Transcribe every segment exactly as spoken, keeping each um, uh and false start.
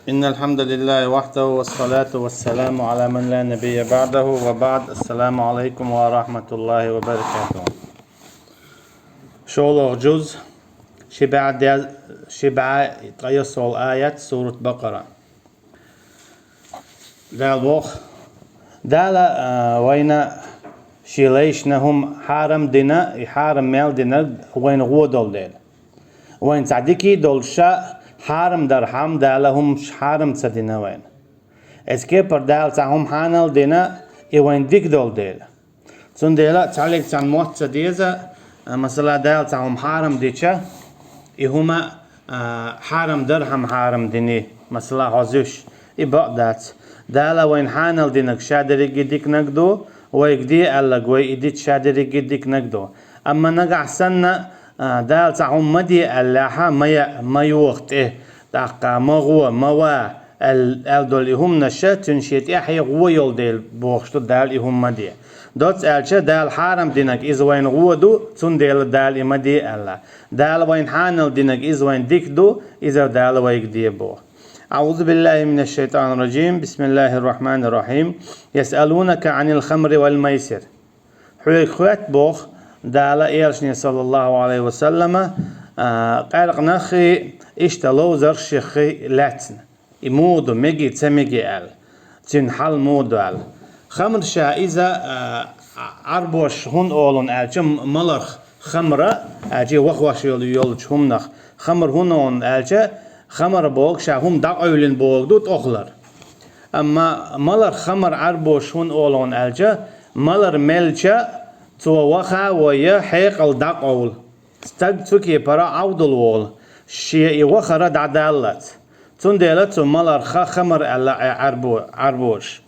إن الحمد لله وحده والصلاة والسلام على من لا نبي بعده وبعد. السلام عليكم ورحمة الله وبركاته. ШоллагӀа жуз, ши бӀаь де-, ши бӀаь ткъаесал аят, сурат Бакъара. Дала боху, Дала, а, вайна шен лайшна хӀума хьарам дина, и хьарам мел динарг вайна гӀо долу дела. Вайна цхьа дика долуш ша хьарам дархьама Дала хӀумаш хьарам ца дина вайна. Эцу кепара Дала цхьа хӀума хьанал дина, и вайна дика долу дела. Цундела цхьаллиг цхьана мотт ца деза, а, масала, Дала цхьа хӀума хьарам дича, и хӀума, а, хьарам дархьама хьарам дини, масала, хьо зуьйш, и бакъ дац. Дала вайна хьанал динарг ша дерриге диканиг ду, вайга де аьлларг вай и дича ша дерриге диканиг ду. Амма нагахь санна, а, Дала цхьа хӀума ма де аьллехьа, ма яа, ма йоха тӀе, тӀаккха ма гӀо, ма ва аьл-, аьлла долу и хӀуманаш, цуьнан шен тӀаьхье гӀо йолу дела бохуш ду Дала и хӀума ма де. Доцца аьлча, Дала хьарам динарг иза вайна гӀо ду, цундела Дала и ма де аьлла. Дала вайна хьанал динарг иза вайна дика ду, иза Дала вайга де боху. أعوذ بالله من الشيطان الرجيم. بسم الله الرحمن الرحيم. يسألونك عن الخمر والميسر. Хьоьга хоьтту боху Дала элчане, саллаллаху Ӏалайхи ва саллама, а, къаьркъанаххий, иштта ловзаршиххий лаьцна. И муха ду, мегий, ца мегий аьлла. Цуьнан хьал муха ду аьлла. Хамр ша иза, а, Ӏарбоша хӀунда олу аьлча, м-, маларх хамра, аьлча, вахош йолу, йолчу хӀуманах. Хамр хӀунда олу аьлча, хамр боху ша хӀума дӀакъевлина боху ду тӀохлар. Амма маларх хамр Ӏарбоша хӀунда олу аьлча, малар мелча, цо ваха а вайа, хьекъал дӀакъовла. Стаг цу кепара Ӏовдал волу, шен и вахара дӀадаллалц. Цундела цу маларха хамр аьлла Ӏа-, Ӏарбо-, Ӏарбоша.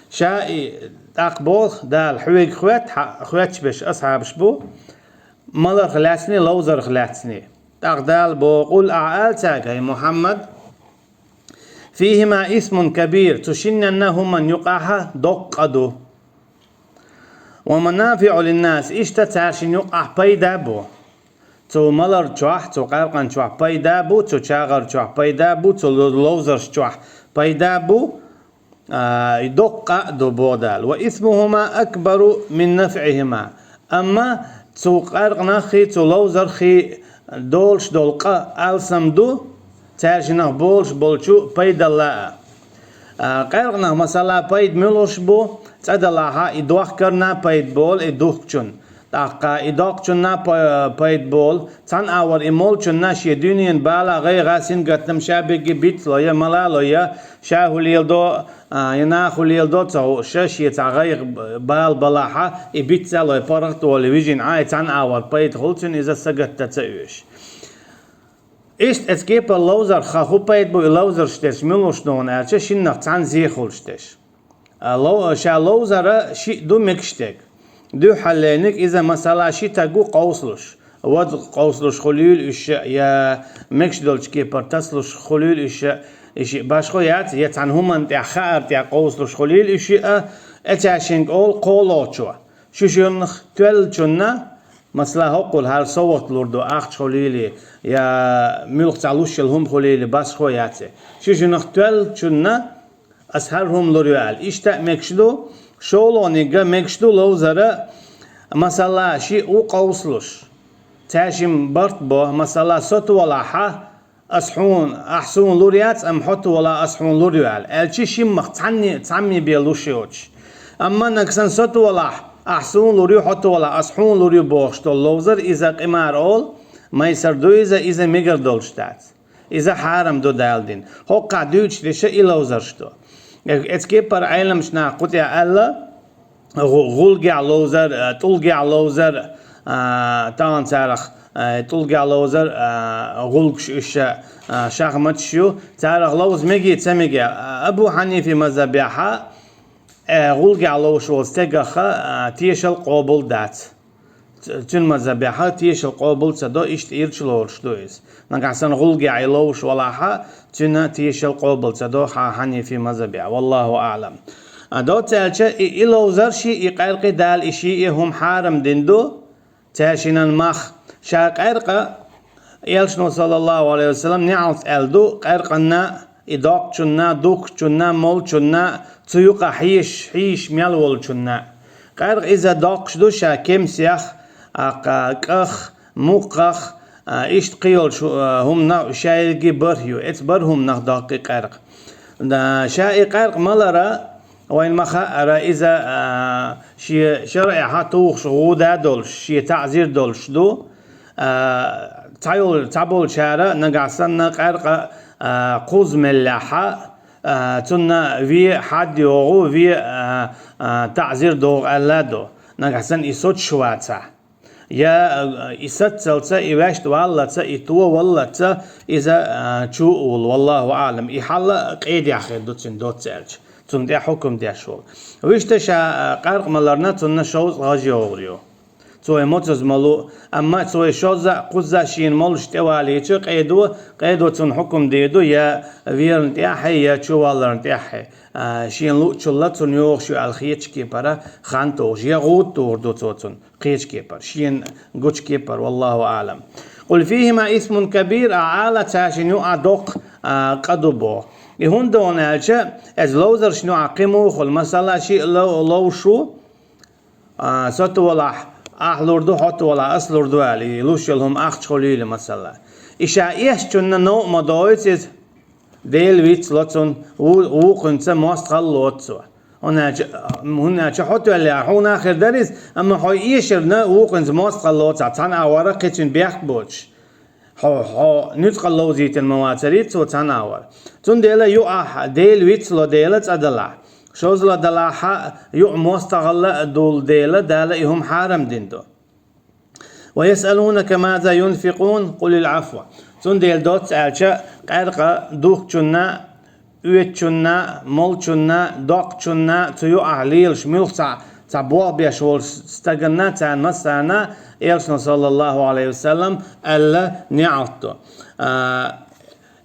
Ша и тӀаккха боху Дала, хьоьга хоьтту, хьа-, хоьттуш берш асхьабаш бу, маларх лаьцний, ловзарх лаьцний. ТӀаккха Дала боху, къул, ахьа ала цаьрга, хӀай Мухьаммад, فيهما إثم كبير, цу шиннанна хӀуманна юкъахь доккха къа ду. ومنافع للناس, иштта цаьршинна юкъахь пайда а бу. Цу малар чохь, цу къаьркъан чохь пайда а бу, цу чагӀар чохь пайда а бу, цу ло-, ловзарш чохь пайда а бу, а, и доккха къа а ду, боху Дала. وإثمهما أكبر من نفعهما. Амма цу къаьркъанаххий, цу ловзарххий долуш долу къа алсам ду, цаьршинах болуш болчу пайдалла а. А, къаьркъанах, масала, пайда муьлш бу, цӀа далахьа, и дохкарна пайда болу и духкучун. ТӀаккха и доккхучунна па-, пайда болу, цхьана агӀор и молчунна шен дуьненан бала, гӀайгӀа, сингаттам ша бегги биц ло я, мала ло я, ша хӀу леладо, а, я наха хӀу леладо ца хууш, шен цхьа гӀайгӀа бала балахьа, и биц а лой, паргӀат а волий вижина Ӏа, и цхьана агӀор пайда хуьлу цуьнан, иза сагатта ца оьшу. Иштта эцу кепара ловзарх хӀун пайда бу, и ловзарш дерш муьлш ду аьлча, шиннах цхьаьна зе хуьлуш дерш. А, лов-, ша ловзара шиъ ду мегаш дерг. Дуьххьарлерниг иза, масала, ши таг ву къовсалуш. Вад къовсалуш хуьлийла уьш, я мегаш долчу кепара тасалуш хуьлийла уьш, и шиъ башхо яц, я цхьана хӀуманна тӀехь, хаар тӀехь къовсалуш хуьлийла уьш, а, эцаьшинга олу кхоалгӀачо. Шуьшиннах тоьллачунна, масала, хӀоккхул хӀара совгӀат лур ду, ахча хуьлийла, я муьлхха цхьа луш йолу хӀума хуьлийла, башхо яц. Шуьшиннах тоьллачунна ас хӀара хӀума лур ю аьлла. Иштта а мегаш ду, шолгӀаниг а мегаш ду ловзара, масала, шиъ ву къовсалуш. Цаьршимма барт бо, масала, со товалахьа, ас хьуна, ахь суна лур яц, амма хьо товалахь, ас хьуна лур ю аьлла. Аьлча шиммах цхьанне, цхьамме бен луш йоцуш. Амма нагахь санна со товалахь, ахь суна лур ю, хьо товалахь, ас хьуна лур ю бохуш долу ловзар, иза къимар олу, майсар ду иза, иза мегар долуш дац. Иза хьарам ду Дала дина. ХӀокхахь дуьйцуш дерш и ловзарш ду. Э-, эцу кепара Ӏеламчу наха кху тӀехь аьлла, гӀу-, гӀулгехь ловзар, а, тӀулгехь ловзар, а, тахана царах, а, тӀулгехь ловзар, а, гӀулгаш уьш, а, шахматаш ю, царах ловза мегий, ца мегий. А, Абу Хьанифи мазхабехьа, э, гӀулгехь ловзуш волу стегах, а, тешал къобал дац. Ц-, цуьнан мазхабехьа тешал къобал ца до, иштта ирча лоруш ду иза. Нагахь санна гӀулгехь и ловзуш валахьа, цуьнан тешал къобал ца до хьа-, Хьанифи мазхабехь. Валлаху аӀлам. А, доцца аьлча, и, и ловзарши, и къаьркъи Дала и шиъ хӀума хьарам дина ду, цаьршинан мах. Ша къаьркъа, элчано, саллаллаху Ӏалайхи ва саллам, неӀалт аьлла ду, къаьркъанна и доккхачунна, духкучунна, молчунна, цу юкъа хьийш, хьийш мел волчунна. Къаьркъа иза доккхуш ду ша кемсех, а, кӀах, мукхах, а, иштта кхийолчу, а, хӀуманах шаьргий бархӀ ю. Эца бархӀ хӀуманах доккху и къаьркъа. Да, ша и къаьркъа малара, вайн ма хаара, иза, а, шен шарӀехьа тухуш гӀуда долуш, шен таӀзир долуш ду. А, цхьайолу, цхьаболчара нагахь санна къаьркъа, а, кхузза меллехьа, а, цунна вен хьад йогӀу, вен, а, а, таӀзир догӀу аьлла а ду. Нагахь санна и соцуш вацахь. Я, а, и саццалца, и ваьшта валлалца, и товаллалца иза, а, чу а волу, валлаху аълам. И хьал а къедехь хир ду цуьнан доцца аьлча, цунна тӀехь хьукум деш волу. Вуьшта ша, а, къаьркъа маларна цунна шовзткъа гӀаж йогӀур ю. Цо и моцаза ма лу, амма цо и шозза а, кхузза а шена молуш тӀевалийча, къедо, къедо цунна хьукум дийр ду, я верна тӀехье, я чувалларна тӀехье. А, шена луучулла цунна йогӀуш ю аьлла хетачу кепара хан тухуш, я гӀуда тухур ду цо цунна кхечу кепара, шена гучу кепара, валлаху аълам. «Къул фихима исмун кабир», а, ала цаьршинна юкъахь доккха, а, къа ду боху. И хӀунда дона аьлча, эцу ловзаршна юкъахь кхин муха хуьлу, масала, шиъ лов-, ловш ву, а, со товалахь ахь лур ду, хьо товалахь ас лур ду аьлла, и луш йолу хӀума ахча хуьлийла, масала. И ша эшначунна новкъа ма доуьйту иза, Дела вицло цунна, ву-, вукхуьнца мостагӀалла лоцу цо. ХӀунда аьлча, хӀунда аьлча хьо тоьллехь, хьуна а хир дара иза, амма хьо эшарна вукхуьнца мостагӀалла лоцахь, цхьана агӀора кхечуьнан бехк боцуш. Хьо, хьо нуьцкъала ловзийтина ма вацара иза цо цхьана агӀора. Цундела юкъахь Дела вицло дела цӀа далахь. ШозлагӀа далахь а, юкъа мостагӀалла а долу дела, Дала и хӀума хьарам дина ду. «Ва ясъалунака маза юнфикъун, къулил Ӏафва». Цундела доцца аьлча, къаьркъа духкучунна, оьцучунна, молчунна, доккхучунна, цу юкъахь лелаш муьлхха цхьа, цхьа болх беш волчу стаганна, царна массарна, Элчано, саллаллаху Ӏалайхи ва саллам, аьлла неӀалт ду. А,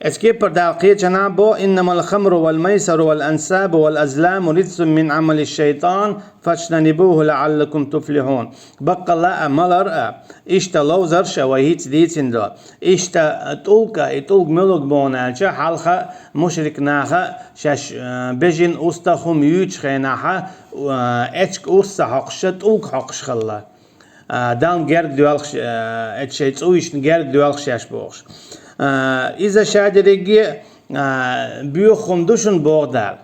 Эцу кепара Дала кхечанхьа боху: «Иннамал хамру вал майсару вал ансабу вал азламу рижсун мин Ӏамали шайтан, фаджтанибуху лаӀаллакум туфлихьун». Баккъалла а, малар а, иштта ловзарш а, вай хӀинца дийцина ду. Иштта тӀулг а, и тӀулг муьлург боху аьлча, хьалха мушрик наха шаьш, а, бежина уста хӀума юьйцучу хенахьа, а, эчиг урс а хьокхуш, тӀулг хьокхуш хилла. А, Далла герга доьлхуш, а, эцу шайн цӀуйшна герга доьлхуш шаьш бохуш. А, иза ша дерриге а, боьха хӀума ду шуна боху Дала.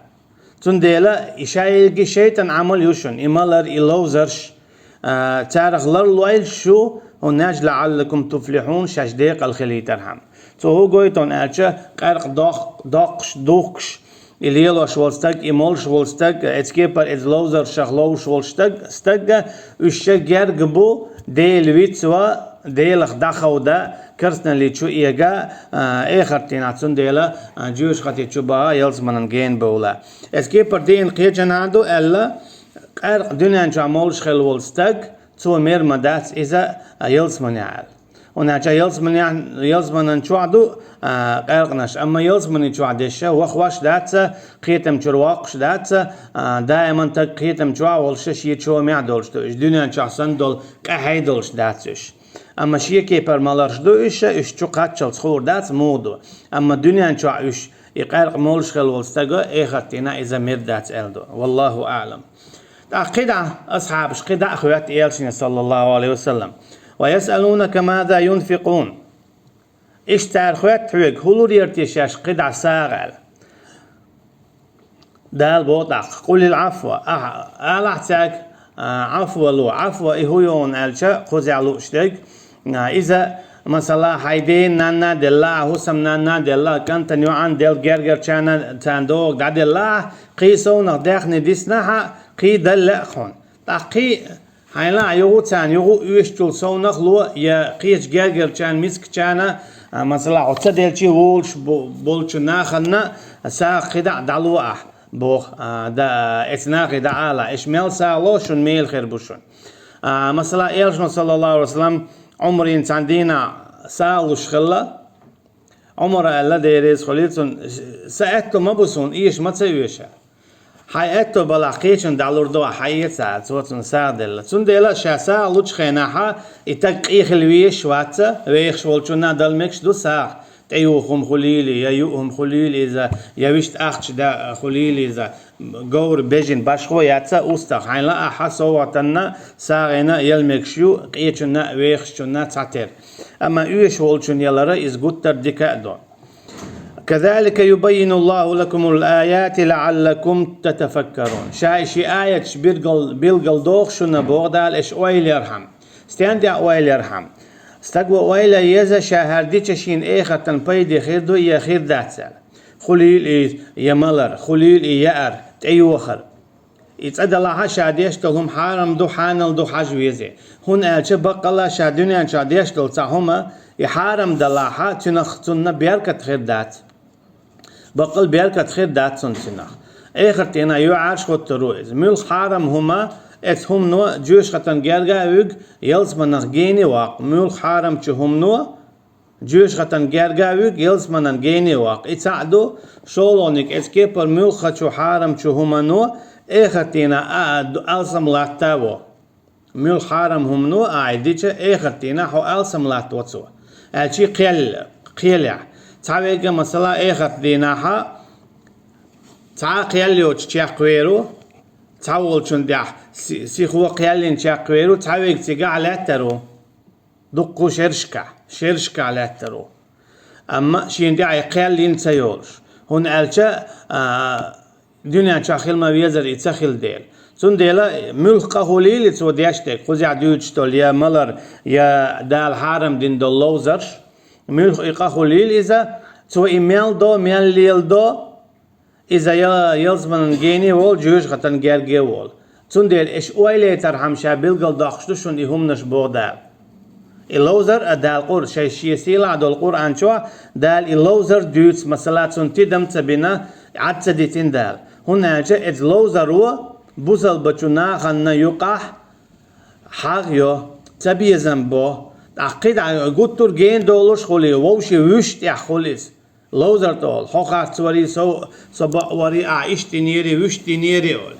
Цундела и ша ерриге шайтан Ӏамал ю шуна, и малар, и ловзарш. А, царах ларлойла шу, хӀунда аьлча лаӀаллакум туфлихьун, шаьш декъала хилийтархьама. Цо хӀун гойту аьлча, къаьркъа доккх-, доккхуш, духкуш, и лелош волу стаг, и молуш волу стаг, эцу кепара эцу ловзаршах ловзуш волу стаг, стагга, уьш ша герга бу, Дела вицва, Делах дӀаховда, керстаналли чу эга, а, эхарт дийнахь цундела, а, жоьжахати чу баха, ялсаманан гена бовла. Эцу кепара дийна кхечанхьа ду аьлла, къаьркъа дуьнен чохь молуш хилла волу стаг, цо мер ма дац иза, а, ялсамане аьлла. ХӀунда аьлча ялсаманехь-, ялсаманан чохь ду, а, къаьркъанаш, амма ялсаманин чохь дерш вахваш дац, кхетам чуьра воккхуш дац, а, даиман стаг кхетам чохь волуш, шен чомехь долуш ду уьш, дуьнен чохь санна долу къаьхьий долуш дац уьш. Амма шен кепара маларш ду уьш, уьш чу кхаччалц хуур дац, муха ду. Амма дуьнен чохь уьш, и къаьркъа молуш хилла волу стага, эхарт дийнахь иза мер дац аьлла ду. Валлаху аълам. ТӀаккха кхидӀа асхьабаш кхидӀа а хоьтту Элчане, саллаллаху Ӏалайхи ва саллам: «Ва ясъалунака маза юнфикъун». Иштта цара хоьтту хьоьга, хӀун лур яра те шаьш кхидӀа сагӀа аьлла. Дала боху тӀаккха: «Къулил Ӏафва». Ахьа алахь цаьрга, а, Ӏафва ло. Ӏафва и хӀун ю аьлча, кхузахь лууш дерг, а, иза, масала, хьайн ден нанна делла, хӀусам нанна делла, кӀантана йоӀана делла, гергарчарна царна догӀу дӀаделла, кхин совнах даьхни диснахь, кхин дала лаьа хьуна. ТӀаккха кхин хьайна а юху царна, юху оьшучул совнах ло, я кхечу гергарчарна, мискачарна, а, масала, хьо ца делчий волуш бо-, болчу наханна сагӀа кхидӀа а дӀало ахь, боху, а, да, эцу нахе дӀаала, иш мел сагӀа ло, шуна мела хир бу шуна. А, масала, Элчано, саллаллаху Ӏалайхи ва саллам, Ӏумаран цхьана дийнахь сагӀа луш хилла, Ӏумара аьлла, Дела реза хуьлийла цунна: «Сан аьтто ма бу суна, эша ма ца оьшу». «Хьайн аьтто балахь, кхечунна дӀалур ду ахь, хьаэца», — аьлла, цо цунна сагӀа делла. Цундела ша сагӀа лучу хенахьа, и стаг къе хила везаш вац, вехаш волчунна дала мегаш ду сагӀа. тӀеюха хӀума хуьлийла, я юа хӀума хуьлийла иза, я вуьшта ахча да хуьлийла иза, говр, бежан, башхо яц, уста хьайна лаахь, совгӀатанна, сагӀина яла мегаш ю, къечунна а, вехачунна а цхьатера. Амма оьшуш волчун ялара иза гуттар а дика а ду. كذلك يبين الله لكم الآيات لعلكم تتفكرون. Ша ши аяташ билгал-, билгалдоху шуна, боху Дала, аша ойла ярхьама. Стен тӀехь ойла ярхьама? Стага ойла еза, ша хӀара дича шена эхартан пайде хир ду я хир дац аьлла. Хуьлийла и я малар, хуьлийла и яар, тӀеюхар. И цӀа далахь а, ша деш долу хӀума хьарам ду, хьанал ду хьажа веза. ХӀунда аьлча баккъалла ша дуьнен чохь деш долу цхьа хӀума, и хьарам далахь а, цуьнах, цунна беркат хир дац. Баккъал беркат хир дац цунна цуьнах. Эхартана юьхьӀаьржа хӀуттур ву иза. Муьлха хьарам хӀума, эцу хӀумано жоьжахатан герга а вуьгу, ялсаманах гене а ваккха. Муьлха хьарамчу хӀумано, жоьжахатан герга а вуьгу, ялсаманан гене а ваккха. И цхьаъ ду, шолгӀаниг, эцу кепара муьлххачу хьарамчу хӀумано эхартана а, а, ду, алсам латта а во. Муьлха хьарам хӀумано ахь и дича, эхартана хьо алсам латтаво цо. Аьлча кхел-, кхелехь. Цхьаверг, масала, эхартдийнахь а цхьа а кхел йоцуш чекхвер ву, цхьаволчун тӀехь си-, сихо кхел йина чекхвер ву, цхьаверг цигахь лаьттар ву. Дуккха шерашкахь, шерашкахь лаьттар ву. Амма шена тӀехь и кхел йина ца йолуш. ХӀунда аьлча, а, дуьнен чохь хила ма везара и ца хилла дела. Цундела муьлха къа хуьлийла цо деш дерг, кхузахь дуьйцуш долу я малар, я Дала хьарам дина долу ловзарш, муьлха и къа хуьлийла иза, цо и мел до, мел леладо, иза я ялсаманан гене а волу, жоьжахатан герга а волу. Цундела аша ойла яйтархьама ша билгалдоккхуш ду шуна и хӀуманаш, боху Дала. И ловзар а, Дала Къур-, шайн шен сийлахь долу Къуръан чохь Дала и ловзар дуьйцу, масала, цунна тидам ца бина, Ӏад ца дитина Дала. ХӀунда аьлча эцу ловзаро бусалбачу нахана юкъахь хьагӀ йо, цабезам бо, тӀаккха кхидӀа гуттар а гена долуш хуьлий, вовшийн вуьш тӀехь хуьлу иза. Ловзар тӀе олу: хьо харц варий, со, со бакъ варий, ахь иштта йинерий, вуьшта йинерий олу.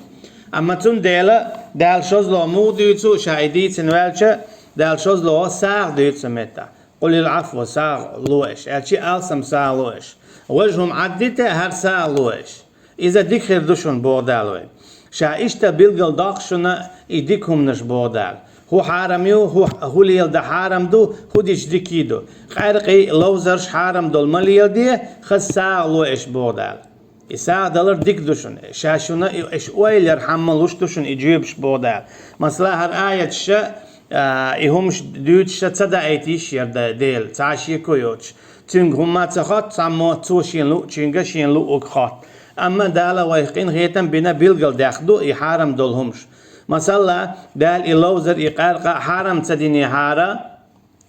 Амма цундела Дала шозлагӀа муха дуьйцу, ша и дийцина ваьлча, Дала шозлагӀа сагӀа дуьйцу меттахь. «Къулил Ӏафва», сагӀа ло аша, аьлча алсам сагӀа ло аша. Важа хӀума Ӏаддита, хӀара сагӀа ло аша. Иза дика хир ду шуна, боху Дала вайна. Ша иштта билгалдоккху шуна и дика хӀуманаш, боху Дала. ХӀун хьарам ю, хӀун, хӀун леладан хьарам ду, хӀун дича дика ду. Къаьркъий, ловзарш хьарам долу ма леладе, хаза сагӀа ло аша, боху Дала. И сагӀа далар дика ду шуна. Ша шуна и, аша ойла ярхьама луш ду шуна и жоьпаш, боху Дала. Масала, хӀара аяташа, а, и хӀумаш дуьйцуша ца даийта йиш яра да-, Дела, цхьа а шеко йоцуш. Цуьнга хӀумма а ца хотту цхьаммо, цо шена луучуьнга шена луург хотту. Амма Дала вайх къинхетам бина, билгалдаьккхина ду и хьарам долу хӀумаш. Масала, Дала и ловзар, и къаьркъа хьарам ца динехьара,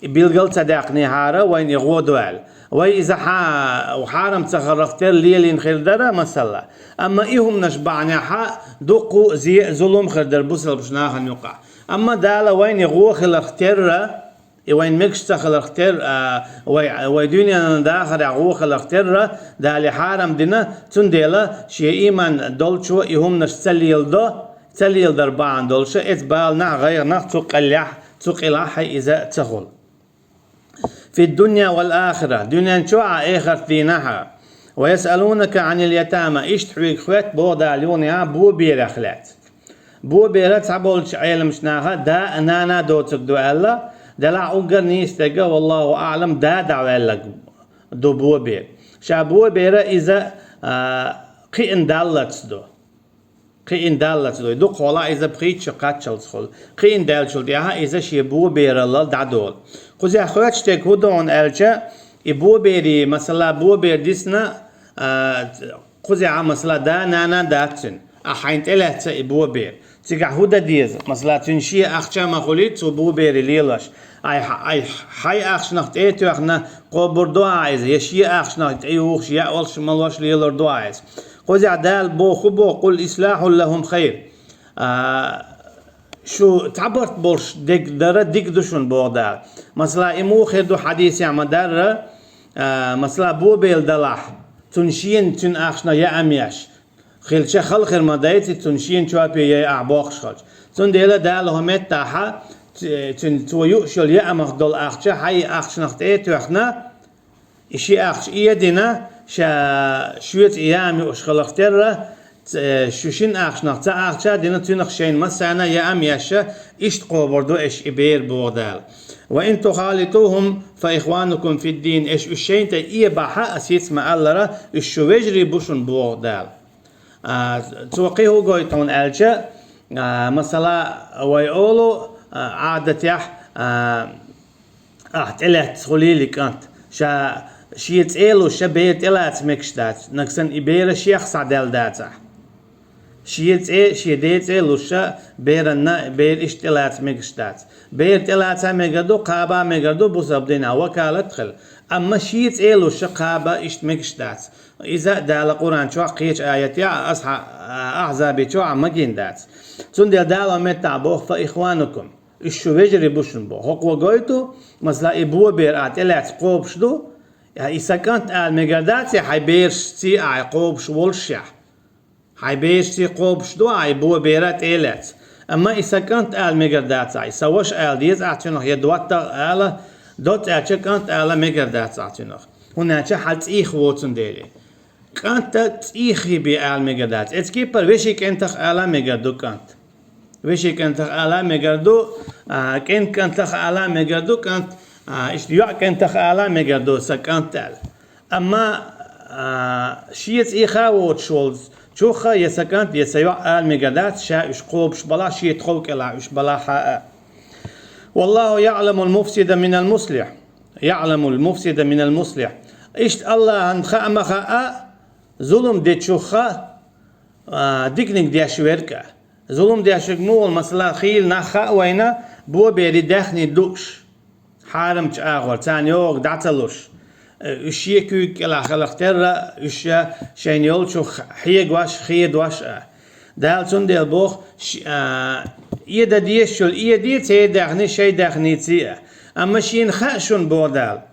и билгал ца даьккхинехьара, вайна и гӀо до аьлла. Вай иза хьа-, хьарам ца хиларх терра лелийна хир дара, масала. Амма и хӀуманаш бахьанехьа дуккха а зе а, зулам хир дара бусалбачу нахана юкъахь. Амма Дала вайна и гӀо хиларх терра, и вайн мегаш ца хиларх терра, а, вай, вай дуьненан дахарехь гӀо хиларх терра, Дала и хьарам дина, цундела шен ийман долчо и хӀуманаш ца леладо, ца леладар бахьана долуша, эцу баланах, гӀайгӀанах цу къеллехь, цу къилахь хьай иза ца хуьлу. «Фи дунья вал ахира», дуьнен чохь а, эхарт дийнахь а. «Ва ясъалунака Ӏанил ятама», иштта хьоьга хоьтту, боху Дала, юха а боберех лаьцна. Бобер цхьаболчу Ӏеламчу наха да а, нана а доцург ду аьлла, делахь уггар нийса дерг, валлаху аӀлам, да дӀаваьлларг ду бобер. Ша бобер иза, а, кхиъна даллалц ду. Кхиъна даллалц ду. Дукхахьолахь иза пхийтта шо кхаччалц хуьлу. Кхиъна даьллачул тӀаьхьа иза шен бобераллал дӀадолу. Кхузахь хоьттуш дерг хӀун ду аьлча, и боберий, масала, бобер дисна, а, кхузахь, масала, да, нана дац цуьнан. Ахь хьайна тӀелаьцна и бобер. Цигахь хӀун дан деза? Масала, цуьнан шен ахча ма хуьлий цо бобере лелош. Ай, ай, хьайн ахчанах тӀе а тоьхна, кхобур ду ахь иза, я шен ахчанах тӀеюхуш, яа олуш, малош лелор ду ахь иза. Кхузахь Дала боху, хӀун боху: «Къул ислахьул лахум хайр». А, шу цхьабарт болуш дерг дара дика ду шуна, боху Дала. Масала, и муха хир ду хьадисехь ма-дарра, а, масала, бобер далахь, цунна шена, цуьнан ахчанах яа ма еш. Хилча хала хир ма дайта, цунна шена чопе яй ахь боккхуш хилча. Цундела Дала хӀокху меттехь, ц-, цуьнан, цо юуш йолу яамах долу ахча хьайн ахчанах тӀе а тоьхна, И ши ахча и дина, ша шуьца и яам юуш хиларх терра, ц-, шу шин ахчанах цхьа ахча дина, цуьнах шайна массарна яам еш, иштта кхобур ду аша и бер, боху Дала. «وإن تخالطوهم فإخوانكم في الدين», аша уьш шайна тӀе эбахь а, ас хӀинца ма-аллара, уьш шун вежарий бу шун, боху Дала. А, цо кхин хӀун гойту хьуна аьлча, а, масала, вай олу, а, Ӏадатехь, а, ахь тӀелаьцна хуьлийла кӀант. Ша шен цӀе луш, ша бер тӀелаца мегаш дац, нагахь санна и бер шех схьадаьлла дацахь. Шен цӀе, шен ден цӀе луш, ша беранна, бер иштта тӀелаца мегаш дац. Бер тӀелаца мегар ду, кхаба мегар ду, бусалба динехь вакалат хила. Амма шен цӀе луш, ша кхаба иштта мегаш дац. Иза Дала Къуръан чохь кхечу аятехь, Асхьа-, Ахьзаби чохь а ма гина дац. Цундела Дала меттахь боху: «فإخوانكم». Уьш шун вежарий бу шун боху. ХӀокхо гойту, масала, и бобер а тӀелаьцна кхобуш ду, я и сан кӀант ала мегар дац, я хьайн берашций а кхобуш волушехь. Хьайн берашций кхобуш ду а и бобер а тӀелаьцна. Амма и сан кӀант ала мегар дац ахь, и сан ваша ала деза ахь цуьнах, я доттагӀа ала, доцца аьлча кӀант ала мегар дац ахь цуьнах. ХӀунда аьлча хьан цӀийх воцун дели. КӀанта цӀийх бен ала мегар дац. Эцу кепара вешин кӀентах ала мегар ду кӀант. Вешин кӀентах ала мегар ду, а, кӀен кӀантах ала мегар ду кӀант, а, иштта йоӀ кӀентах ала мегар ду сан кӀант аьлла. Амма, а, шен цӀийх воцуш волчух я сан кӀант, я сан йоӀ ала мегар дац, ша уьш кхобуш балахь, шен тхов кӀелахь уьш балахь а. «والله يعلم المفسد من المصلح». «يعلم المفسد من المصلح». Иштта Аллахьан хаа ма хаьа, зулам дечух, а, диканиг деш верг а. Зулам деш верг муха ву, масала, хийла нах хаьа вайна, бобери даьхни дууш, хьарамчу агӀор, царна йогӀу дӀа ца луш. Э, уьш шен куьйга кӀелахь хиларх терра, уьш шайна йолчух хьегош, хедош а. Дала цундела боху, ш-, а, эда дезачул эде, церан даьхни шайн даьхниций а. Амма шена хаьа шуна, боху Дала,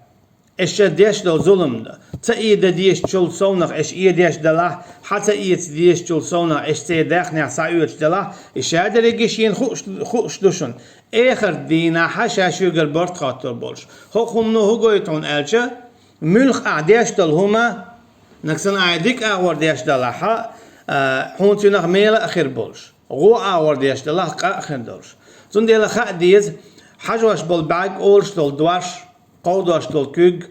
аша деш долу зулам ца эда дезачул совнах аша эдеш далахь, хьан ца эца дезачул совнах аша церан даьхнех схьаоьцуш далахь, и ша дерриге шена хууш, хууш ду шуна. Эхарт дийнахь ша шуьгара барт хоттур болуш. ХӀокху хӀумано хӀун гойту хьуна аьлча, муьлхха ахь деш долу хӀума, нагахь санна ахь дика агӀор деш далахь, а, хьуна цуьнах мела а хир болуш, гӀо агӀор деш далахь, къа а хир долуш. Цундела хаа деза, хьажош болу бӀаьрг, олуш долу дош, кховдош долу куьг,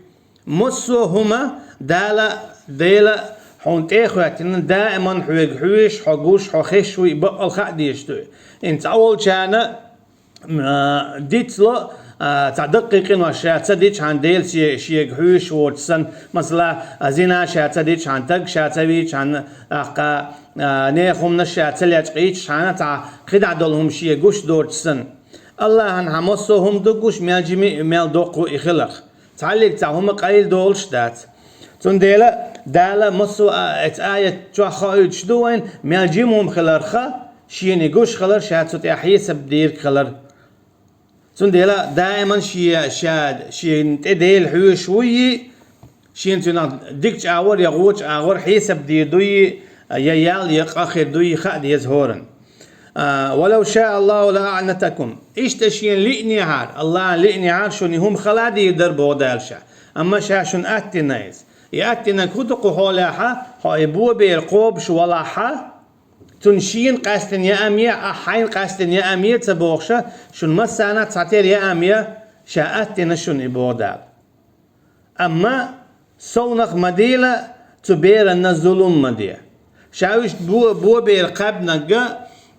массо а хӀума Дала, Дела хьуна тӀе а хӀоьттина, даиман хьоьга хьоьжуш, хьо гуш, хьо хезаш ву, и баккъал хаа дезаш ду. ХӀинца цхьаволчарна, а, дицло, а, цхьа даккхий къинош ша ца дичхьана, Дела се-, шега хьоьжуш воцуш санна, масала, а, зина ша ца дичхьана, таг ша ца вийчхьана, тӀаккха, а, нехан хӀуманаш ша ца лечкъийчхьана, цхьа кхидӀа долу хӀума шега гуш доцуш санна. Аллахьан хьан массо а хӀума ду гуш, мел жима а, мел доккха а и хиларх. Цхьаллиг цхьа хӀума къайла долуш дац. Цундела Дала массо а, а, эцу аят чохь хоуьйтуш ду вайн, мел жима хӀума хиларха, шена и гуш хилар, ша цу тӀехь хьесап дийриг хилар. Цундела даиман шен, ша, шена тӀе Дела хьоьжуш вуййий, шена цуьнах дикачу агӀор я гӀочу агӀор хьесап дийр дуй, я ял, я къа хир дуй, хаа деза хӀоранна. А, «ولو شاء الله لأعنتكم». Иштта шена лиънехьара, Аллахьан лиънехьара шуна и хӀума хала дийр дара, боху Дала ша. Амма ша шуна атта дина иза. И атта динарг хӀун ду кху хьолехь, хьо и бобер кхобуш валахь, цунна шена къаьстина яам е, ахь хьайна къаьстина яам е ца бохуша, шуна массарна а цхьатерра яам е, ша атта дина шуна и, боху Дала. Амма совнах ма дийла, цу беранна зулум ма де. Ша уьш бо-, бобер кхаьбнарг,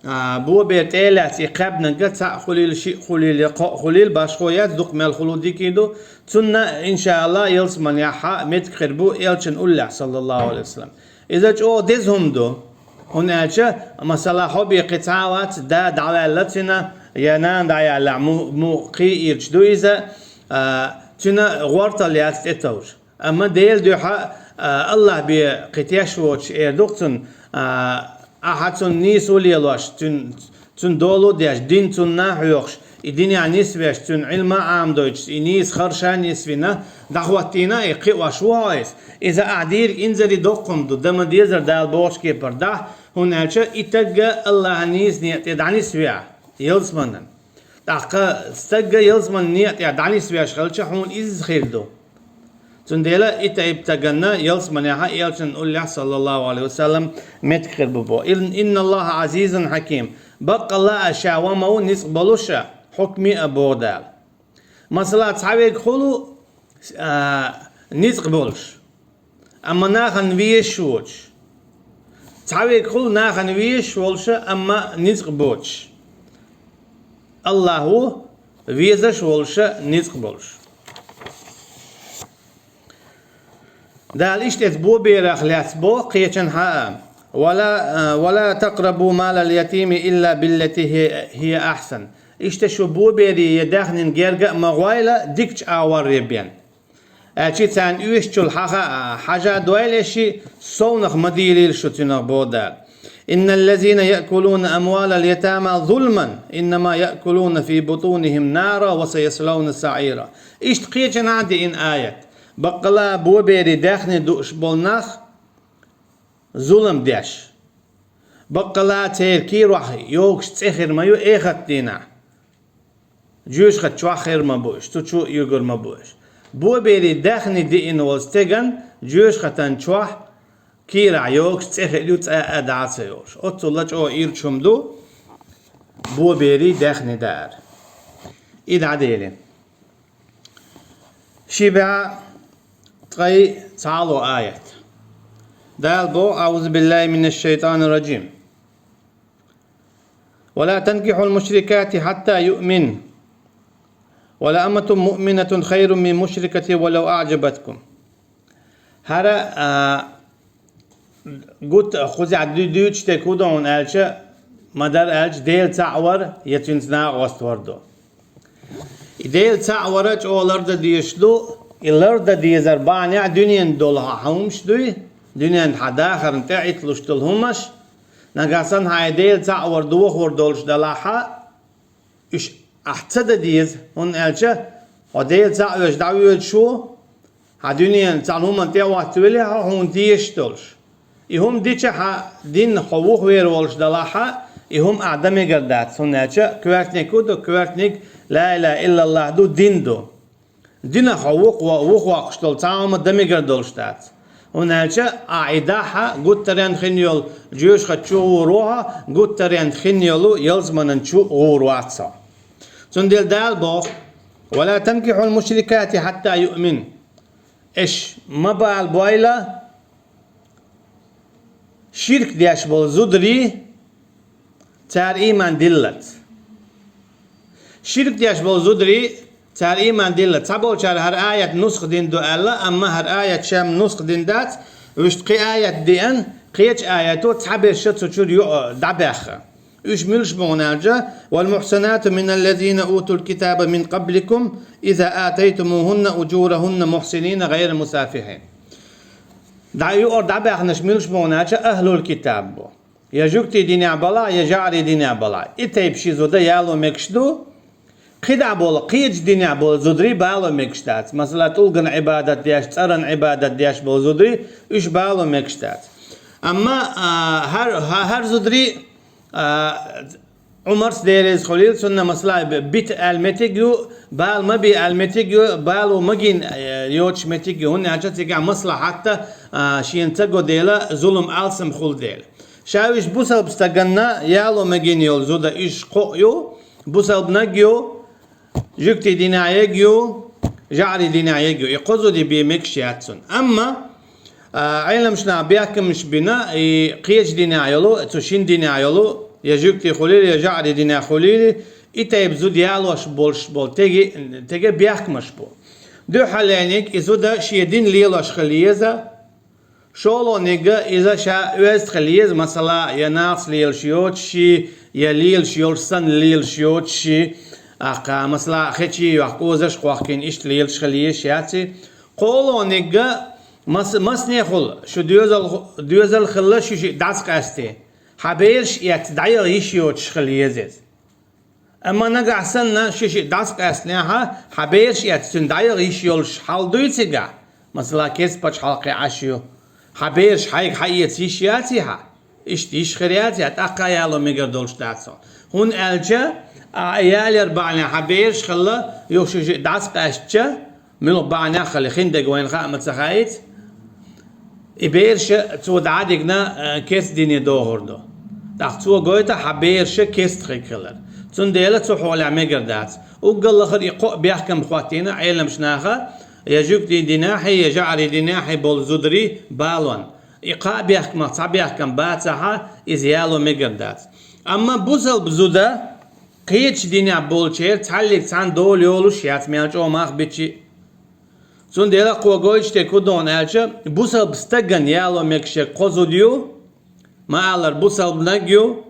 а, бобер тӀе а лаьцна и кхаьбнарг цхьаъ хуьлийла, шиъ хуьлийла, я кхоъ хуьлийла, башхо яц, дукха мел хуьлу дика ду. Цунна, иншааллахӀ, ялсаманехь меттиг хир бу элчан уллехь, саллаллахӀу Ӏалайхи ва саллам. Иза чӀогӀа деза хӀума ду, хӀунда аьлча, масала, хьо бен кхин цхьа а вац, да дӀаваьлла цуьнан, я нана дӀаяьллехь, му-, му-, кхин ирча ду иза, а, цуьнан гӀортал яц тӀетовжа. Амма Делан дуьхьа, а, Аллахь бен кхин теш воцуш эр ду-кх цунна, а, ахьа цунна нийсо лелош, цуьнан, цуьнан долу а деш, дин цунна а хьоьхуш, и динехь нисвеш, цуьнан Ӏилма а Ӏамадойтуш, и нийса харша а нисвина, дӀахӀоттийна а и кхиош ву хьо иза. Иза ахь дийриг инзаре доккха хӀума ду, дан ма дезара Дала бохучу кепара дахь, хӀунда аьлча и стаг Аллахьан нийса некъа тӀе дӀанисве ахь, ялсаманан. ТӀаккха стаг ялсаманан некъа тӀе дӀанисвеш хилча, хьуна изза хир ду. Цундела и тайпа стаганна ялсманехьа элчан уллехь, саллаллаху алейхи ва саллам, меттиг хир бу бо. Ин-, инна Аллаха азизун хьаким. Баккъалла а ша ва ма ву ницкъ болуша, хьукми а богӀу Дала. Масала, цхьавег хулу, а, ницкъ болуш, амма нахана везаш воцуш. Цхьавег хулу нахана везаш волуша, амма ницкъ боцуш. Аллах ву везаш волуша, ницкъ болуш. Дала иштта эцу боберах лаьцна бо кхечанхьа а: «Ва ла, а, ва ла такърабу малал ятими илла биллати хи-, хия ахсан». Иштта шу боберий я даьхнин герга а ма гӀойла дикачу агӀорре бен. Аьлчи царна оьшучул хьаха а, хьажа дойла ши, совнах ма дийлийла шу цуьнах бо Дала. «Инналлазина яъкулуна амвалал ятама зулман, иннама яъкулуна фи бутунихим нара ва саяславна саира». Иштта кхечанхьа а деана аят. Баккъала боберий даьхни дууш болу нах зулам деш. Баккъала церан кийрахь йогуш цӀе хир ма ю эхат дийнахь. Жоьжахат чохь хир ма бу уьш, цу чу а юьгур ма бу уьш. Боберий даьхни деана волу стеган жоьжахатан чохь кийрахь йогуш цӀе хир ю, цкъа а дӀа а ца йолуш. Оццул чӀогӀа ирча хӀума ду боберий даьхни даар. И дӀаделира. Ши бӀе ткъе цхьалгӀа аят. Дала боху: «Аузу биллахи минаш шайтанир раджим. Ва ла танкихьул мушрикати хьатта юъмин. Ва ла аматун муъминатун хайрун мин мушрикати ва лав аъджабаткум». ХӀара, а, гуттар а кхузахь ду-, дуьйцуш дерг хӀун ду хьуна аьлча, ма-дарра аьлча, Дела цхьаъ вар я цуьнца накъост вар ду. И Дела цхьаъ вар чӀогӀа лардан дезаш ду, и лардан дезар бахьанехь дуьненан долу хьан хӀумаш дуй, дуьненан хьан дахарна тӀеӀитталуш долу хӀумаш, нагахь санна хьан и Дела цхьаъ вар дохор долуш далахьа, уьш ахь ца дан деза, хӀунда аьлча хьо Дела цхьаъ веш дӀавоьдуш ву, хьан дуьненан цхьана хӀуманна тӀе а хӀоттавелли, хьо хьуна дезаш долуш. И хӀума дича хьан дин хьо вухавер волуш далахьа, и хӀума ахь дан мегар дац, хӀунда аьлча коьртаниг хӀун ду, коьртаниг ла илаха иллаллах ду, дин ду. Динах хьо вухо-, вухвоккхуш долу цхьа хӀума дан мегар долуш дац. ХӀунда аьлча ахь и дахьа гуттаренна хин йолу жоьжахат чу гӀур ву хьо, гуттаренна хин йолу ялсаманан чу гӀур вац хьо. Цундела Дала боху: «Ва ла танкихьул мушрикати хьатта юъмин». Эш ма бала бойла ширк деш болу зударий, цара ийман диллалц. Ширк деш болу зударий, цара ийман диллалц. Цхьаболчара хӀара аят нусха дина ду аьлла, амма хӀара аят шам нусха дина дац, вуьшта кхин аят деана, кхечу аято цхьаберш цу чуьра юкъа дӀабаьхна. Уьш муьлш бу хьуна аьлча: «Вал мухсанату миналлазина утул китаба мин къабликум, иза атайтумухунна уджурахунна мухсинина гайра мусафихин». ДӀа юкъара дӀабаьхнарш муьлш бу хьуна аьлча, ахлул китаб бу. Я жуьгтий динехь балахь, я жаӀарий динехь балахь. И тайпа ши зуда яло мегаш ду, кхидӀа болу, кхечу динехь болу зударий бало мегаш дац. Масала, тӀулган Ӏибадат деш, цӀаран Ӏибадат деш болу зударий, уьш бало мегаш дац. Амма, а, хӀар-, хӀа-, хӀара зударий, а, Ӏумарс дерриза хуьлийла, цунна, масала, б-, бита аьлла меттиг ю, бала ма бе аьлла меттиг ю, бало магийна, э, йоцуш меттиг ю, хӀунда аьлча цигахь маслахьатта, а, шена ца го дела, зулам алсам хула дела. Ша уьш бусалба стаганна яло магийна йолу зуда, уьш кхоъ ю, бусалбаниг ю, жуьгтий динехь ерг ю, жаӀарий динехь ерг ю. И кхо зуда бен мегаш яц цунна. Амма, а, Ӏеламнаха бехкамаш бина, и кхечу динехь йолу, цу шина динехь йолу, я жуьгтий хуьлийла, я жаӀарий динехь хуьлийла, и тайпа зуда ялош болуш болу теги-, тега бехкамаш бу. Дуьххьалениг и зуда шен дин лелош хила еза, шолгӀаниг иза ша оьзда хила еза, масала, я нахаца лелаш йоцуш ши, я лелаш йолуш санна лелаш йоцуш ши, ахкха, масала, хечий йохка, озаш а кхохкийна, иштта лелаш хила езаш яц и. КхоалгӀаниг мас-, массанехула шу доьзал, доьзал хилла шу шиъ дӀасакъаьстий, хьан бераш эцна дӀаяла йиш йоцуш хила еза иза. Амма нагахь санна шу шиъ дӀасакъаьстинехьа, хьан бераш эцна цуьнан дӀаяла йиш йолуш хьал дуй цигахь? Масала, керста пачхьалкхе Ӏаш ю. Хьан бераш хьайга хьаэца йиш яций хьан? Иштта йиш хир яций хьан, тӀаккха а яло мегар долуш дац хьо. ХӀунда аьлча, а, ялар бахьанехь хьан бераш хилла, юха шу шиъ дӀасакъаьстича, Муьлха бахьанехь хилла хиндерг вайна хаа ма ца хаийта, и бераш цо дӀа а дигна, э, керста дине догӀур ду. ТӀаккха цо гойту хьан бераш керста хилар. Цундела цу хьолехь мегар дац. Уггар лахара и кхоъ бехкам хӀоттийна Ӏеламчу наха, я жуьгтийн динехь, я жаӀарийн динехь болу зударий балон. И кхаа бехкамах цхьа бехкам бацахь, иза яло мегар дац. Амма бусалба зуда кхечу динехь болчеран цхьаллиг цхьаьна дола йолуш яц, мел чӀогӀа мах бичи. Цундела кхо гойтуш дерг хӀун ду аьлча, бусалба стагана яло мегаш ерг кхо зуда ю, ма-аллара, бусалбаниг ю,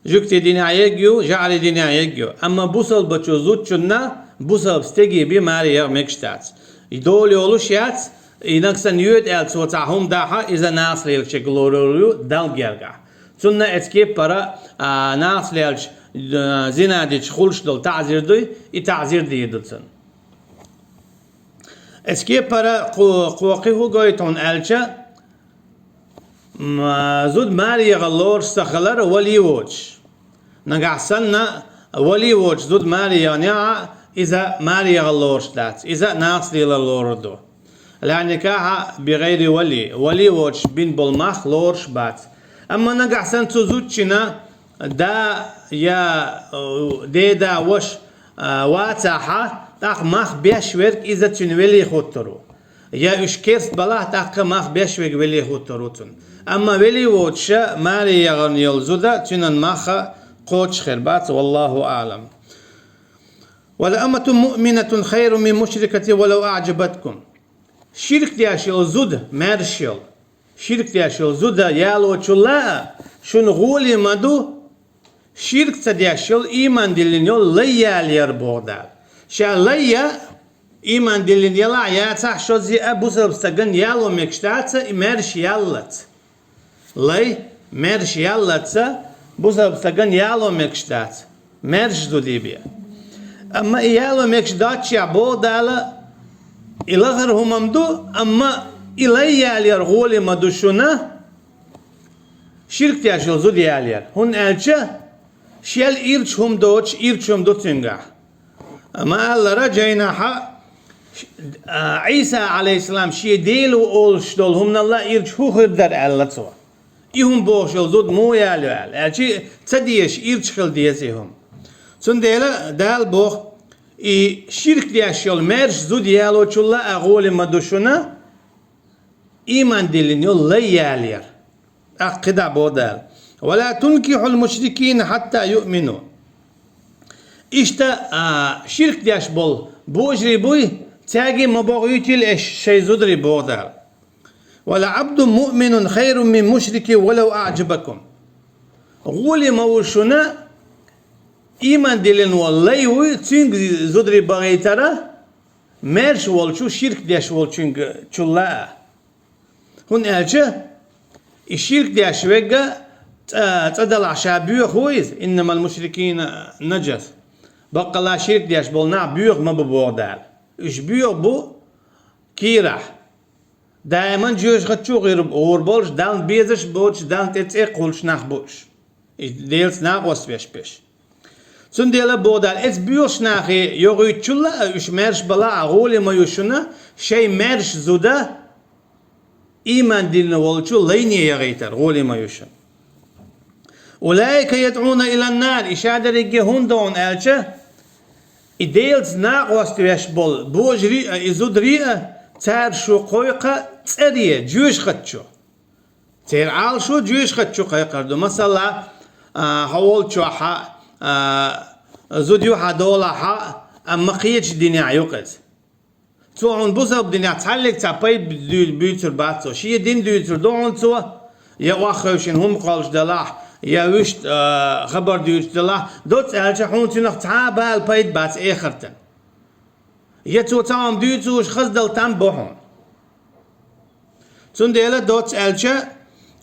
жуьгтийн динехь ерг ю, жаӀарийн динехь ерг ю. Амма бусалбачу зудчунна бусалба стеге бен маре яха мегаш дац. И дола йолуш яц, и нагахь санна йоьду аьлла цо цхьа хӀума дахь, иза нахаца лелачу гӀуллакх ю Далла гергахь. Цунна эцу кепара, а, нахаца лелачу, а, зина дича хуьлуш долу таӀзир дуй, и таӀзир дийр ду цунна. Эцу кепара кхо-, кхо кхин хӀун гойту хьуна аьлча, м, а, зуда маре яхана лоруш ца хилар вали воцуш. Нагахь санна вали воцуш зуда маре яханехь, иза маре яхана лоруш дац, иза нахаца лелар лорур ду. Ла никахьа би гӀайри вали, вали воцуш бина болу мах лоруш бац. Амма нагахь санна цу зудчуьнан да я, э, деда ваша, э, вацахь, тӀаккха мах беш верг иза цуьнан вали хӀуттур ву. Я уьш керста балахь, тӀаккха мах беш верг вали хӀуттур ву цунна. Амма вали воцуша маре яхана йолу зуда цуьнан мах кхочуш хир бац, валлаху аӀлам. «Ва ла аматун муъминатун хайрун мин мушрикатин ва лав аъжабаткум». Ширк деш йолу зуда, маьрша йолу. Ширк деш йолу зуда ялочул а шуна гӀоле ма ду, ширк ца деш йолу, ийман диллина йолу лай ялаяр, боху Дала. Ша лай я, ийман диллина ялахь яцахь, шозза а бусалба стагана яло мегаш дац и маьрша яллалц. Лай маьрша яллалц бусалба стагана яло мегаш дац, маьрша зуда бен. Амма и яло мегаш доццушехь, боху Дала, и лахара хӀума ма ду, амма и лай ялаяр гӀоле ма ду шуна, ширк деш йолу зуда ялаяр. ХӀунда аьлча шел ирча хӀума доцуш, ирча хӀума ду цуьнгахь. Ма-аллара, жайнахьа, а, Ӏийса, Ӏалайхиссалам, шен Дела ву олуш долу хӀуманал а ирча хӀун хир дара аьлла цо. И хӀума бохуш йолу зуда муха ялайо аьлла. Аьлча ца дезаш, ирча хила деза и хӀума. Цундела Дала боху, и ширк деш йолу маьрша зуда ялочул а гӀоле ма ду шуна, ийман диллина йолу лай ялаяр. ТӀаккха кхидӀа боху Дала: «Ва ла тункихьул мушрикина хьатта юъмину». Иштта, а, ширк деш болу божарий буй, цаьрга ма бохуьйтийла аш шайн зударий, боху Дала. «Ва ла Ӏабдун муъминун хайрун мин мушрикин ва лав аъжабакум». ГӀоле ма ву шуна, ийман диллина волу лай вуй, цуьнга зударий бахийтара, маьрша волчу, ширк деш волчуьнгачул а. ХӀунда аьлча и ширк деш верг цӀа-, цӀа далахь ша боьха ву иза, «Иннамал мушрикина нажас». Баккъалла ширк деш болу нах боьха ма бу, боху Дала. Уьш боьха бу кийрахь. Даиман жоьжахатчу гӀур-, гӀур болуш, Далла безаш боцуш, Далла тӀе цӀе кхуллуш нах бу уьш. И Делаца накъост веш берш. Цундела боху Дала, эцу боьхачу нахе йохуьйтучул а, уьш маьрша балахь а, гӀоле ма ю шуна, шайн маьрша зуда ийман диллина волчу лайне яхийтар, гӀоле ма ю шуна. «Улаика ядӀуна илан нар», и ша дерриге хӀунда ду хьуна аьлча, и Делаца накъост веш болу божарий а, и зударий а, цара шу кхойкху цӀере, жоьжахатчу. Церан Ӏалашо жоьжахатчу кхайкхар ду. Масала, а, хьо волчохь, а, зуда ю хьан долахь, амма кхечу динехь ю-кх иза. Цо хьуна бусалба динехь цхьаллиг цхьа пайда дуь-, буьйцур бац цо. Шен дин дуьйцур ду хьуна цо, я охьахевшина хӀума кхоллуш делахь, я вуьшта, а, хабар дуьйцуш делахь, доцца аьлча, хьуна цуьнах цхьа а бала пайда бац эхартан. Я цо цхьа хӀума дуьйцуш хаза дала там бу хьуна. Цундела доцца аьлча,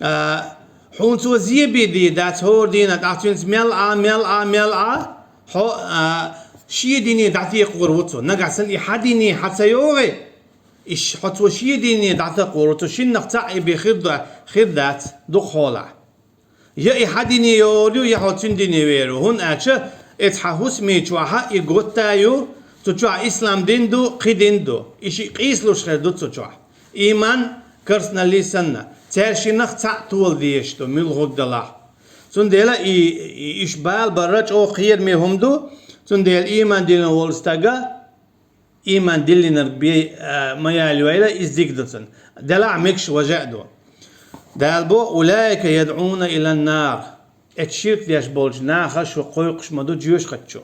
а, хьуна цо зен бен дийр дац хӀора дийнахь, тӀаккха цуьнца мел Ӏа, мел Ӏа, мел Ӏа, хьо, а, шен дине дӀатекхор ву цо. Нагахь санна и хьан дине хьан ца йогӀий, и ш-, хьо цо шен дине дӀатакхор ву цо, шиннах цхьаъ и бен хир да-, хир дац дукха хьолахь. Я и хьан дине йогӀур ю, я хьо цуьнан дине вер ву. ХӀунда аьлча эцу хьан хӀусаме чохь и готта ю, Цу чохь ислам дин ду, кхин дин ду. И шиъ къийсалуш хир ду цу чохь. Ийман, керстаналлий санна, цаьршиннах цхьаъ тола дезаш ду, муьлхха гӀург далахь. Цундела и, и, уьш бала барра чӀогӀа кхераме хӀума ду, цундела ийман диллина волу стага, ийман диллинарг бен, а, ма ялайойла, иза дика ду цунна. Делахь мегаш важа а ду. Дала бо: «Улаика ядӀуна илан нар». Эцу ширк деш болчу наха шу кхойкхуш ма ду жоьжахати чу.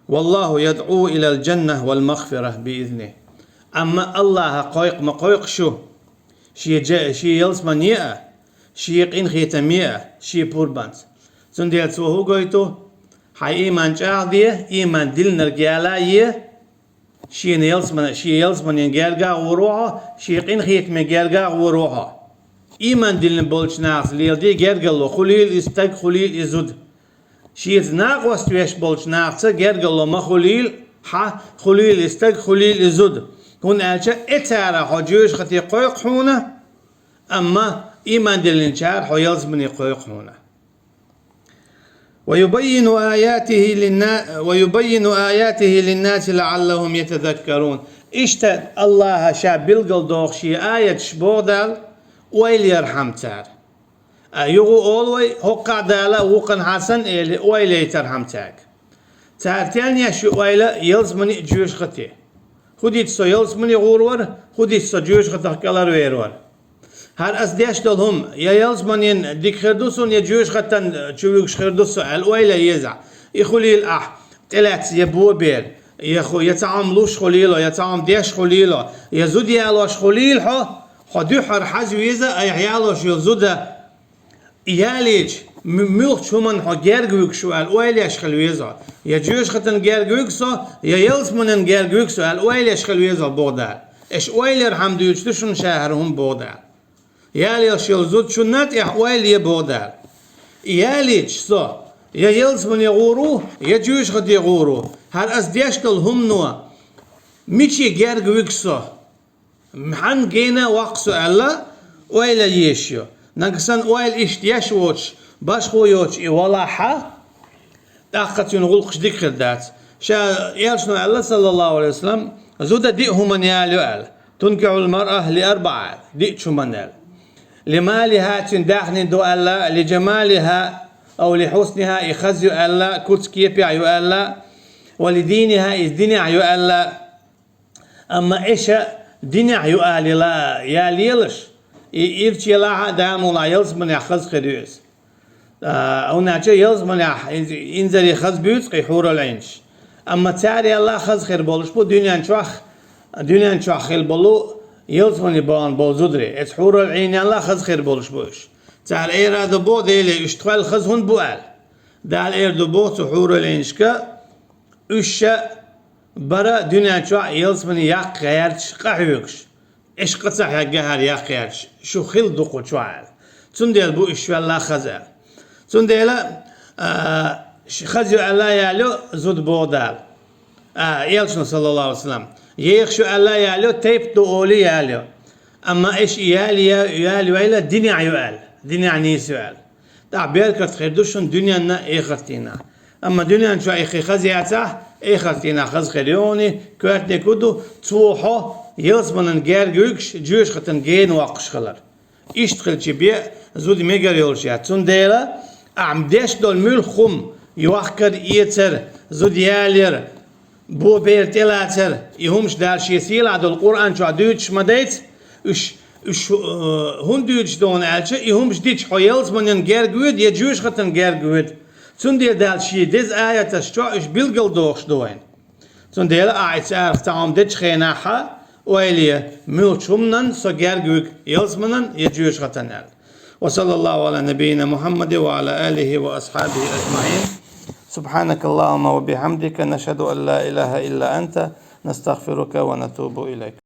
«Валлаху ядӀу илал джанна вал магфира би изни». Амма Аллаха кхойкху ма кхойкху шу, шен, шен ялсамане а, шен къинхетаме а, шен пурбанца. Цундела цо хӀун гойту? Хьайн ийман чӀагӀде, ийман диллинарг яла е, шена ялсамане, шен ялсаманен герга а гӀур ву хьо, шен къинхетаме герга а гӀур ву хьо. Ийман диллина болчу нахаца леладе гергарло, хуьлийла и стаг, хуьлийла и зуда. Шеца накъост веш болчу нахаца гергарло ма хуьлийла хьан, хуьлийла и стаг, хуьлийла и зуда. ХӀунда аьлча и цара хьо жоьжахате кхойкху хьуна, амма ийман диллинчара хьо ялсамане кхойкху хьуна. «Ва юбаййину аятихи линна-, ва юбаййину аятихи линнаси лаӀаллахум ятазаккарун». Иштта Аллаха ша билгал доху шен аяташ боху Дала, ойла ярхьама цара. А юха олу вай, хӀокхахь Дала вукханхьа санна эли, ойла яйтархьама цаьрга. Цара тенна еш ю ойла ялсамане а, жоьжахате? ХӀун дича со ялсамане гӀур вара, хӀун дича со жоьжахатах кӀелхьарвер вара? ХӀара ас деш долу хӀума я ялсаманин дика хир ду суна, я жоьжахатан чу вуьгуш хир ду со аьлла, ойла езахь. И хуьлийла ахь тӀелаьцна я бобер, я ху-, я цхьа хӀума луш хуьлийла, я цхьа хӀума деш хуьлийла, я зуда ялош хуьлийла хьо, хьо дуьххьара хьажа веза айхьа ялош йолу зуда. Ялийча, му-, муьлххачу хӀуманна хьо герга вуьгуш ву аьлла, ойла еш хила веза хьо. Я жоьжахатан герга вуьгу со, я ялсаманан герга вуьгу со аьлла, ойла еш хила веза хьо, боху Дала. Аша ойла ярхьама дуьйцуш ду шуна ша хӀара хӀума, боху Дала. Ялош йолу зуда шуна тӀехь ойла е, боху Дала. И ялийча со, я ялсамане гӀур ву, я жоьжахате гӀур ву. ХӀара ас деш долу хӀумано миче герга вуьгу со? Хьан гена ваккха со аьлла, ойла еш ю. Нагахь санна ойла иштта еш воцуш, башхо йоцуш и валахьа, тӀаккха цуьнан гӀуллакхаш дика хир дац. Ша элчано аьлла, саллаллаху алейхи ва саллям, зуда диъ хӀуманна яла ю аьлла. «Тункихьул маръа ли арбаӀа», диъ хӀуманна аьлла. «Ли малиха», цуьнан даьхни ду аьлла, «ли джамалиха, ау ли хьусниха», и хаза ю аьлла, куц кепехь ю аьлла, «ва ли диниха», иза динехь ю аьлла. Амма эша динехь ю алийла я лелаш, и ирча елахьа а, да муха ялсаманехь хаза хир ю иза. А, хӀунда аьлча ялсаманехь инз-, инзаре хаза буьйцу кхин хьурал Ӏийнаш. Амма цара ялла хаза хир болуш бу дуьнен чохь, дуьнен чохь хила болу ялсамане бахана болу зударий. Эца хьурал Ӏийнелла хаза хир болуш бу уьш. Цара эр ду боху Деле, уьш тхоьл хаза хӀунда бу аьлла. Дала эр ду боху цу хьурал Ӏийнашка, уьш ша бара дуьнен чохь ялсамане яккха гӀерташ къахьоьгуш. Эш къа ца хьеггахьара яккха гӀерташ, шу хила ду кху чохь аьлла. Цундела бу уьш швелла хаза аьлла. Цундела, а, ш-, хаза ю аьлла яла ю зуда, боху Дала. А, элчано, саллаллаху алейхи ва саллям, ехаш ю аьлла яла ю, тайп ду олий яла ю. Амма эш и яла ю, яла ю аьлла, динехь ю аьлла, динехь нийса ю аьлла. ТӀаккха беркат хир ду шуна дуьненна а, эхартина. Амма дуьнен чохь и кхин хаза яцахь, эхартина хаза хир ю хьуна, коьртаниг хӀун ду, цо хьо ялсаманан герга вуьгуш, жоьжахатан гена воккхуш хилар. Иштта хилча бен зуда мегар йолуш яц. Цундела ахьа деш долу муьлхха хӀума, йохкар, эцар, зуда ялар, бо бер тӀелацар, и хӀумаш Дала шен сийлахь долу Къуръан чохь дуьйцуш ма дайца, уьш, уьш, э, хӀунда дуьйцуш ду хьуна аьлча, и хӀумаш дича хьо ялсаманин герга воьду я жоьжахатан герга воьду. Цундела Дала шен деза аяташ чохь уьш билгал дохуш ду вайна. Цундела ахьа и царах цхьа хӀума дечу хенахьа, ойла е, муьлххачу хӀуманан со герга вуьгу, ялсаманан я жоьжахатан аьлла. وصلى الله على نبينا محمد وعلى آله وأصحابه أجمعين. سبحانك اللهم وبحمدك، نشهد أن لا إله إلا أنت، نستغفرك ونتوب إليك.